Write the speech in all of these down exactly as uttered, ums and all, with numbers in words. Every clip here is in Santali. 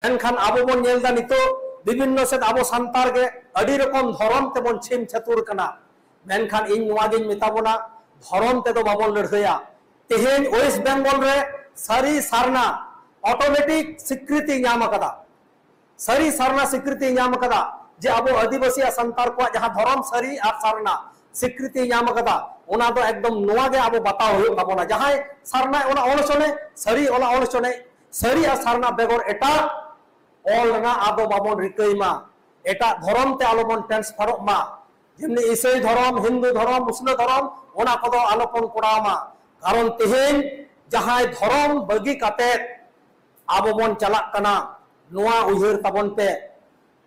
ᱢᱮᱱᱠᱷᱟᱱ ᱟᱵᱚ ᱵᱚᱱ ᱧᱮᱞ ᱮᱫᱟ ᱱᱤᱛᱚᱜ ᱵᱤᱵᱷᱤᱱᱱᱚ ᱥᱮᱫ ᱟᱵᱚ ᱥᱟᱱᱛᱟᱲ ᱜᱮ ᱟᱹᱰᱤ ᱨᱚᱠᱚᱢ ᱫᱷᱚᱨᱚᱢ ᱛᱮᱵᱚᱱ ᱪᱷᱤᱢ ᱪᱷᱟᱹᱛᱩᱨ ᱠᱟᱱᱟ᱾ ᱢᱮᱱᱠᱷᱟᱱ ᱤᱧ ᱱᱚᱣᱟ ᱜᱤᱧ ᱢᱮᱛᱟ ᱵᱚᱱᱟ, ᱫᱷᱚᱨᱚᱢ ᱛᱮᱫᱚ ᱵᱟᱵᱚᱱ ᱞᱟᱹᱲᱦᱟᱹᱭᱟ᱾ ᱛᱮᱦᱮᱧ ᱳᱭᱮᱥᱴ ᱵᱮᱝᱜᱚᱞ ᱨᱮ ᱥᱟᱹᱨᱤ ᱥᱟᱨᱱᱟ ᱚᱴᱳᱢᱮᱴᱤᱠ ᱥᱤᱠᱨᱤᱛᱤ ᱧᱟᱢ ᱟᱠᱟᱫᱟ᱾ ᱥᱟᱹᱨᱤ ᱥᱟᱨᱱᱟ ᱥᱤᱠᱨᱤᱛᱤ ᱧᱟᱢ ᱟᱠᱟᱫᱟ ᱡᱮ ᱟᱵᱚ ᱟᱹᱫᱤᱵᱟᱹᱥᱤ ᱟᱨ ᱥᱟᱱᱛᱟᱲ ᱠᱚᱣᱟᱜ ᱡᱟᱦᱟᱸ ᱫᱷᱚᱨᱚᱢ ᱥᱟᱹᱨᱤ ᱟᱨ ᱥᱟᱨᱱᱟ ᱥᱤᱠᱨᱤᱛᱤ ᱧᱟᱢ ᱟᱠᱟᱫᱟ, ᱚᱱᱟ ᱫᱚ ᱮᱠᱫᱚᱢ ᱱᱚᱣᱟ ᱜᱮ ᱟᱵᱚ ᱵᱟᱛᱟᱣ ᱦᱩᱭᱩᱜ ᱛᱟᱵᱚᱱᱟ᱾ ᱡᱟᱦᱟᱸᱭ ᱥᱟᱨᱱᱟ ᱚᱱᱟ ᱚᱞ ᱦᱚᱪᱚᱱᱮ, ᱥᱟᱹᱨᱤ ᱚᱱᱟ ᱚᱞ ᱦᱚᱪᱚᱱᱮ, ᱥᱟᱹᱨᱤ ᱟᱨ ᱥᱟᱨᱱᱟ ᱵᱮᱜᱚᱨ ᱮᱴᱟᱜ ᱚᱞ ᱨᱮᱱᱟᱜ ᱟᱫᱚ ᱵᱟᱵᱚᱱ ᱨᱤᱠᱟᱹᱭ ᱢᱟ, ᱮᱴᱟᱜ ᱫᱷᱚᱨᱚᱢ ᱛᱮ ᱟᱞᱚ ᱵᱚᱱ ᱴᱨᱟᱱᱥᱯᱷᱟᱨᱚᱜ ᱢᱟ᱾ ᱡᱮᱢᱱᱤ ᱤᱥᱟᱹᱭ ᱫᱷᱚᱨᱚᱢ, ᱦᱤᱱᱫᱩ ᱫᱷᱚᱨᱚᱢ, ᱢᱩᱥᱞᱟᱹ ᱫᱷᱚᱨᱚᱢ, ᱚᱱᱟ ᱠᱚᱫᱚ ᱟᱞᱚ ᱵᱚᱱ ᱠᱚᱨᱟᱣ ᱢᱟ᱾ ᱠᱟᱨᱚᱱ ᱛᱮᱦᱮᱧ ᱡᱟᱦᱟᱸᱭ ᱫᱷᱚᱨᱚᱢ ᱵᱟᱹᱜᱤ ᱠᱟᱛᱮ ᱟᱵᱚ ᱵᱚᱱ ᱪᱟᱞᱟᱜ ᱠᱟᱱᱟ, ᱱᱚᱣᱟ ᱩᱭᱦᱟᱹᱨ ᱛᱟᱵᱚᱱ ᱯᱮ,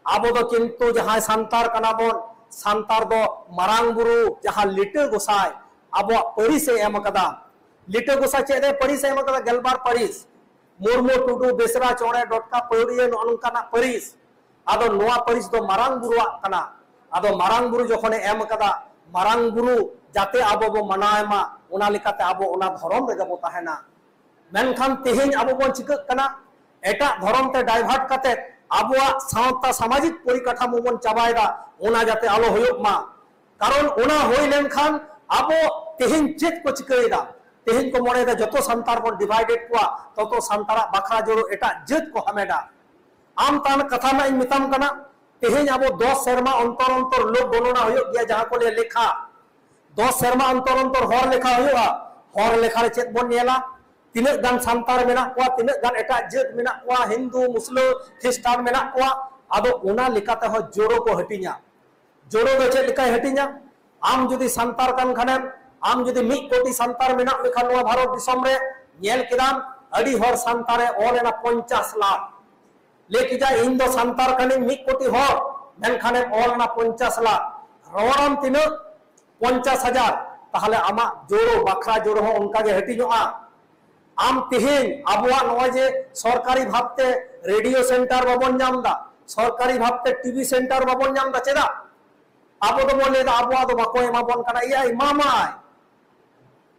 ᱟᱵᱚ ᱫᱚ ᱠᱤᱱᱛᱩ ᱡᱟᱦᱟᱸᱭ ᱥᱟᱱᱛᱟᱲ ᱠᱟᱱᱟ ᱵᱚᱱ, ᱥᱟᱱᱛᱟᱲ ᱫᱚ ᱢᱟᱨᱟᱝ ᱵᱩᱨᱩ ᱡᱟᱦᱟᱸ ᱞᱤᱴᱟᱹ ᱜᱚᱸᱥᱟᱭ ᱟᱵᱚᱣᱟᱜ ᱯᱟᱹᱨᱤᱥ ᱮ ᱮᱢ ᱟᱠᱟᱫᱟ᱾ ᱞᱤᱴᱟᱹ ᱜᱚᱸᱥᱟᱭ ᱪᱮᱫ ᱮ ᱯᱟᱹᱨᱤᱥ ᱮ ᱮᱢ ᱟᱠᱟᱫᱟ? ᱜᱮᱞᱵᱟᱨ ᱯᱟᱹᱨᱤᱥ, ᱢᱩᱨᱢᱩ, ᱴᱩᱰᱩ, ᱵᱮᱥᱨᱟ, ᱪᱚᱬᱮ, ᱰᱚᱴᱠᱟ, ᱯᱟᱹᱣᱲᱤᱭᱟᱹ, ᱱᱚᱜᱼᱚ ᱱᱚᱝᱠᱟᱱᱟᱜ ᱯᱟᱹᱨᱤᱥ᱾ ᱟᱫᱚ ᱱᱚᱣᱟ ᱯᱟᱹᱨᱤᱥ ᱫᱚ ᱢᱟᱨᱟᱝ ᱵᱩᱨᱩᱣᱟᱜ ᱠᱟᱱᱟ᱾ ᱟᱫᱚ ᱢᱟᱨᱟᱝ ᱵᱩᱨᱩ ᱡᱚᱠᱷᱚᱱᱮ ᱮᱢ ᱟᱠᱟᱫᱟ, ᱢᱟᱨᱟᱝ ᱵᱩᱨᱩ ᱡᱟᱛᱮ ᱟᱵᱚ ᱵᱚ ᱢᱟᱱᱟᱣ ᱢᱟ, ᱚᱱᱟ ᱞᱮᱠᱟᱛᱮ ᱟᱵᱚ ᱚᱱᱟ ᱫᱷᱚᱨᱚᱢ ᱨᱮᱜᱮ ᱵᱚ ᱛᱟᱦᱮᱱᱟ᱾ ᱢᱮᱱᱠᱷᱟᱱ ᱛᱮᱦᱮᱧ ᱟᱵᱚ ᱵᱚᱱ ᱪᱤᱠᱟᱹᱜ ᱠᱟᱱᱟ, ᱮᱴᱟᱜ ᱫᱷᱚᱨᱚᱢ ᱛᱮ ᱰᱟᱭᱵᱷᱟᱨᱴ ᱠᱟᱛᱮ ᱟᱵᱚᱣᱟᱜ ᱥᱟᱶᱛᱟ ᱥᱟᱢᱟᱡᱤᱠ ᱯᱚᱨᱤᱠᱟᱴᱷᱟᱢᱳ ᱵᱚᱱ ᱪᱟᱵᱟᱭᱮᱫᱟ᱾ ᱚᱱᱟ ᱡᱟᱛᱮ ᱟᱞᱚ ᱦᱩᱭᱩᱜ ᱢᱟ, ᱠᱟᱨᱚᱱ ᱚᱱᱟ ᱦᱩᱭ ᱞᱮᱱᱠᱷᱟᱱ ᱟᱵᱚ ᱛᱮᱦᱮᱧ ᱪᱮᱫ ᱠᱚ ᱪᱤᱠᱟᱹᱭᱮᱫᱟ? ᱛᱮᱦᱮᱧ ᱠᱚ ᱢᱚᱱᱮᱭᱮᱫᱟ ᱡᱚᱛᱚ ᱥᱟᱱᱛᱟᱲ ᱵᱚᱱ ᱰᱤᱵᱷᱟᱭᱰᱮᱰ ᱠᱚᱣᱟ, ᱛᱚᱛᱚ ᱥᱟᱱᱛᱟᱲᱟᱜ ᱵᱟᱠᱷᱨᱟ ᱡᱳᱲᱳ ᱮᱴᱟᱜ ᱡᱟᱹᱛ ᱠᱚ ᱦᱟᱢᱮᱴᱟ᱾ ᱟᱢ ᱛᱟᱦᱚᱞᱮ ᱠᱟᱛᱷᱟ ᱨᱮᱱᱟᱜ ᱤᱧ ᱢᱮᱛᱟᱢ ᱠᱟᱱᱟ, ᱛᱮᱦᱮᱧ ᱟᱵᱚ ᱫᱚᱥ ᱥᱮᱨᱢᱟ ᱚᱱᱛᱚᱨ ᱚᱱᱛᱚᱨ ᱞᱳᱠ ᱜᱚᱱᱚᱱᱟ ᱦᱩᱭᱩᱜ ᱜᱮᱭᱟ, ᱡᱟᱦᱟᱸ ᱠᱚ ᱞᱟᱹᱭᱟ ᱞᱮᱠᱷᱟ᱾ ᱫᱚᱥ ᱥᱮᱨᱢᱟ ᱚᱱᱛᱚᱨ ᱚᱱᱛᱚᱨ ᱦᱚᱲ ᱞᱮᱠᱷᱟ ᱦᱩᱭᱩᱜᱼᱟ᱾ ᱦᱚᱲ ᱞᱮᱠᱷᱟ ᱨᱮ ᱪᱮᱫ ᱵᱚᱱ ᱧᱮᱞᱟ? ᱛᱤᱱᱟᱹᱜ ᱜᱟᱱ ᱥᱟᱱᱛᱟᱲ ᱢᱮᱱᱟᱜ ᱠᱚᱣᱟ, ᱛᱤᱱᱟᱹᱜ ᱜᱟᱱ ᱮᱴᱟᱜ ᱡᱟᱹᱛ ᱢᱮᱱᱟᱜ ᱠᱚᱣᱟ, ᱦᱤᱱᱫᱩ, ᱢᱩᱥᱞᱟᱹ, ᱠᱷᱨᱤᱥᱴᱟᱱ ᱢᱮᱱᱟᱜ ᱠᱚᱣᱟ᱾ ᱟᱫᱚ ᱚᱱᱟ ᱞᱮᱠᱟ ᱛᱮᱦᱚᱸ ᱡᱳᱲᱳ ᱠᱚ ᱦᱟᱹᱴᱤᱧᱟ᱾ ᱡᱳᱲᱳ ᱫᱚ ᱪᱮᱫ ᱞᱮᱠᱟᱭ ᱦᱟᱹᱴᱤᱧᱟ? ᱟᱢ ᱡᱩᱫᱤ ᱥᱟᱱᱛᱟᱲ ᱠᱟᱱ ᱠᱷᱟᱱᱮᱢ, ᱟᱢ ᱡᱩᱫᱤ ᱢᱤᱫ ᱠᱳᱴᱤ ᱥᱟᱱᱛᱟᱲ ᱢᱮᱱᱟᱜ ᱢᱮᱠᱷᱟᱱ ᱱᱚᱣᱟ ᱵᱷᱟᱨᱚᱛ ᱫᱤᱥᱚᱢ ᱨᱮ, ᱧᱮᱞ ᱠᱮᱫᱟᱢ ᱟᱹᱰᱤ ᱦᱚᱲ ᱥᱟᱱᱛᱟᱲᱮ ᱚᱞ ᱮᱱᱟ ᱯᱚᱧᱪᱟᱥ ᱞᱟᱠᱷ᱾ ᱞᱟᱹᱭ ᱠᱮᱫᱟ ᱤᱧ ᱫᱚ ᱥᱟᱱᱛᱟᱲ ᱠᱟᱹᱱᱟᱹᱧ ᱢᱤᱫ ᱠᱳᱴᱤ ᱦᱚᱲ, ᱢᱮᱱᱠᱷᱟᱱᱮᱢ ᱚᱞ ᱮᱱᱟ ᱯᱚᱧᱪᱟᱥ ᱞᱟᱠᱷ, ᱨᱚᱲᱟᱢ ᱛᱤᱱᱟᱹᱜ? ᱯᱚᱧᱪᱟᱥ ᱦᱟᱡᱟᱨ᱾ ᱛᱟᱦᱚᱞᱮ ᱟᱢᱟᱜ ᱡᱳᱲᱳ, ᱵᱟᱠᱷᱨᱟ ᱡᱳᱲᱳ ᱦᱚᱸ ᱚᱱᱠᱟ ᱜᱮ ᱦᱟᱹᱴᱤᱧᱚᱜᱼᱟ᱾ ᱟᱢ ᱛᱮᱦᱮᱧ ᱟᱵᱚᱣᱟᱜ ᱱᱚᱜᱼᱚᱭ ᱡᱮ ᱥᱚᱨᱠᱟᱨᱤ ᱵᱷᱟᱵᱽᱛᱮ ᱨᱮᱰᱤᱭᱳ ᱥᱮᱱᱴᱟᱨ ᱵᱟᱵᱚᱱ ᱧᱟᱢ ᱮᱫᱟ, ᱥᱚᱨᱠᱟᱨᱤ ᱵᱷᱟᱵᱽᱛᱮ ᱴᱤᱵᱷᱤ ᱥᱮᱱᱴᱟᱨ ᱵᱟᱵᱚᱱ ᱧᱟᱢ ᱮᱫᱟ, ᱪᱮᱫᱟᱜ? ᱟᱵᱚ ᱫᱚᱵᱚᱱ ᱞᱟᱹᱭᱫᱟ ᱟᱵᱚᱣᱟᱜ ᱫᱚ ᱵᱟᱠᱚ ᱮᱢᱟ ᱵᱚᱱ ᱠᱟᱱᱟ᱾ ᱮᱭᱟ, ᱮᱢᱟᱢᱟᱭ᱾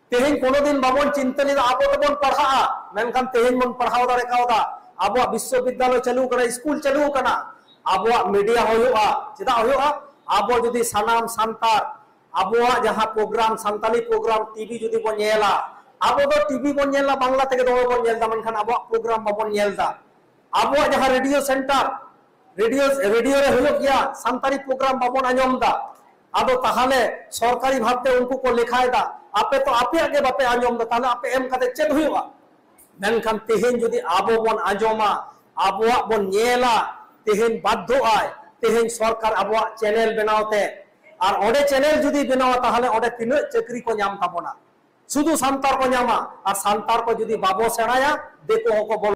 ᱛᱮᱦᱮᱧ ᱠᱳᱱᱳ ᱫᱤᱱ ᱵᱟᱵᱚᱱ ᱪᱤᱱᱛᱟᱹ ᱞᱮᱫᱟ ᱟᱵᱚ ᱫᱚᱵᱚᱱ ᱯᱟᱲᱦᱟᱜᱼᱟ, ᱢᱮᱱᱠᱷᱟᱱ ᱛᱮᱦᱮᱧ ᱵᱚᱱ ᱯᱟᱲᱦᱟᱣ ᱫᱟᱲᱮ ᱠᱟᱣᱫᱟ᱾ ᱟᱵᱚᱣᱟᱜ ᱵᱤᱥᱥᱚᱵᱤᱫᱽᱫᱟᱞᱚᱭ ᱪᱟᱹᱞᱩ ᱠᱟᱱᱟ, ᱥᱠᱩᱞ ᱪᱟᱹᱞᱩ ᱠᱟᱱᱟ, ᱟᱵᱚᱣᱟᱜ ᱢᱤᱰᱤᱭᱟ ᱦᱩᱭᱩᱜᱼᱟ᱾ ᱪᱮᱫᱟᱜ ᱦᱩᱭᱩᱜᱼᱟ? ᱟᱵᱚ ᱡᱩᱫᱤ ᱥᱟᱱᱟᱢ ᱥᱟᱱᱛᱟᱲ ᱟᱵᱚᱣᱟᱜ ᱡᱟᱦᱟᱸ ᱯᱨᱳᱜᱨᱟᱢ, ᱥᱟᱱᱛᱟᱞᱤ ᱯᱨᱳᱜᱨᱟᱢ ᱴᱤᱵᱷᱤ ᱡᱩᱫᱤ ᱵᱚᱱ ᱧᱮᱞᱟ, ᱟᱵᱚ ᱫᱚ ᱴᱤᱵᱷᱤ ᱵᱚᱱ ᱧᱮᱞᱟ, ᱵᱟᱝᱞᱟ ᱛᱮᱜᱮ ᱫᱚᱢᱮ ᱵᱚᱱ ᱧᱮᱞ ᱮᱫᱟ, ᱢᱮᱱᱠᱷᱟᱱ ᱟᱵᱚᱣᱟᱜ ᱯᱨᱳᱜᱨᱟᱢ ᱵᱟᱵᱚᱱ ᱧᱮᱞ ᱮᱫᱟ᱾ ᱟᱵᱚᱣᱟᱜ ᱡᱟᱦᱟᱸ ᱨᱮᱰᱤᱭᱳ ᱥᱮᱱᱴᱟᱨ, ᱨᱮᱰᱤᱭᱳ, ᱨᱮᱰᱤᱭᱳ ᱨᱮ ᱦᱩᱭᱩᱜ ᱜᱮᱭᱟ, ᱥᱟᱱᱛᱟᱲᱤ ᱯᱨᱳᱜᱨᱟᱢ ᱵᱟᱵᱚᱱ ᱟᱸᱡᱚᱢ ᱮᱫᱟ᱾ ᱟᱫᱚ ᱛᱟᱦᱚᱞᱮ ᱥᱚᱨᱠᱟᱨᱤ ᱵᱷᱟᱵᱽᱛᱮ ᱩᱱᱠᱩ ᱠᱚ ᱞᱮᱠᱷᱟᱭᱮᱫᱟ, ᱟᱯᱮ ᱛᱚ ᱟᱯᱮᱭᱟᱜ ᱜᱮ ᱵᱟᱯᱮ ᱟᱸᱡᱚᱢ ᱮᱫᱟ, ᱛᱟᱦᱚᱞᱮ ᱟᱯᱮ ᱮᱢ ᱠᱟᱛᱮ ᱪᱮᱫ ᱦᱩᱭᱩᱜᱼᱟ? ᱢᱮᱱᱠᱷᱟᱱ ᱛᱮᱦᱮᱧ ᱡᱩᱫᱤ ᱟᱵᱚ ᱵᱚᱱ ᱟᱸᱡᱚᱢᱟ, ᱟᱵᱚᱣᱟᱜ ᱵᱚᱱ ᱧᱮᱞᱟ, ᱛᱮᱦᱮᱧ ᱵᱟᱫᱽᱫᱷᱚᱜᱼᱟᱭ, ᱛᱮᱦᱮᱧ ᱥᱚᱨᱠᱟᱨ ᱟᱵᱚᱣᱟᱜ ᱪᱮᱱᱮᱞ ᱵᱮᱱᱟᱣ ᱛᱮ, ᱟᱨ ᱚᱸᱰᱮ ᱪᱮᱱᱮᱞ ᱡᱩᱫᱤ ᱵᱮᱱᱟᱣᱟ, ᱛᱟᱦᱚᱞᱮ ᱚᱸᱰᱮ ᱛᱤᱱᱟᱹᱜ ᱪᱟᱹᱠᱨᱤ ᱠᱚ ᱧᱟᱢ ᱛᱟᱵᱚᱱᱟ? ᱥᱩᱫᱷᱩ ᱥᱟᱱᱛᱟᱲ ᱠᱚ ᱧᱟᱢᱟ, ᱟᱨ ᱥᱟᱱᱛᱟᱲ ᱠᱚ ᱡᱩᱫᱤ ᱵᱟᱵᱚ ᱥᱮᱬᱟᱭᱟ, ᱫᱤᱠᱩ ᱦᱚᱸᱠᱚ ᱵᱚᱞᱚ